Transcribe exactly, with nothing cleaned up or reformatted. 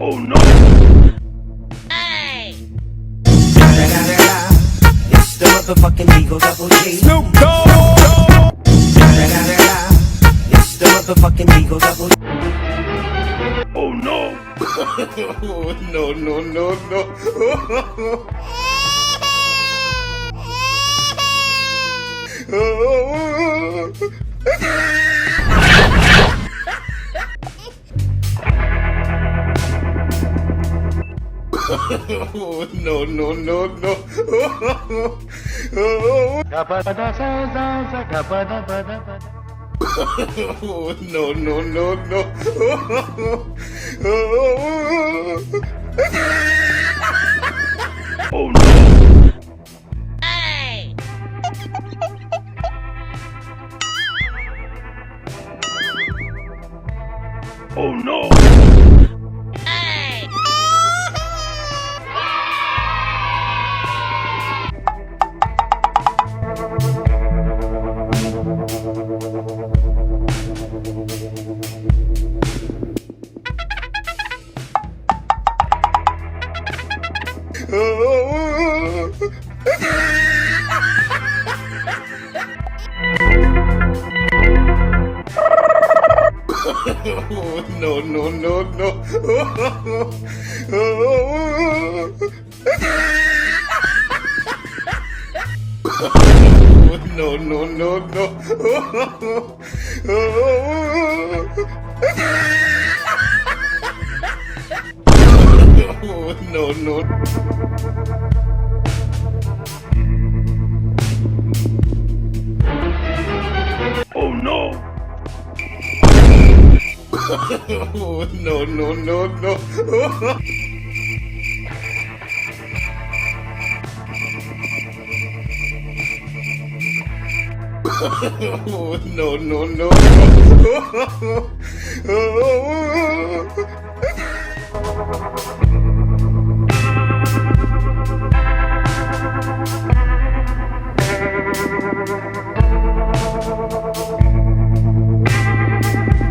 Oh no! It's the motherfucking Eagle Double G. Snoop Dogg! It's the motherfucking Eagle Double G. Oh no! No, no, no, no. No, no, no, no. No, no, no, no. Oh no! Oh no! No, no, no, no. No, no, no, no. No, no. Oh no! No, no, no, no. No, no, no, no.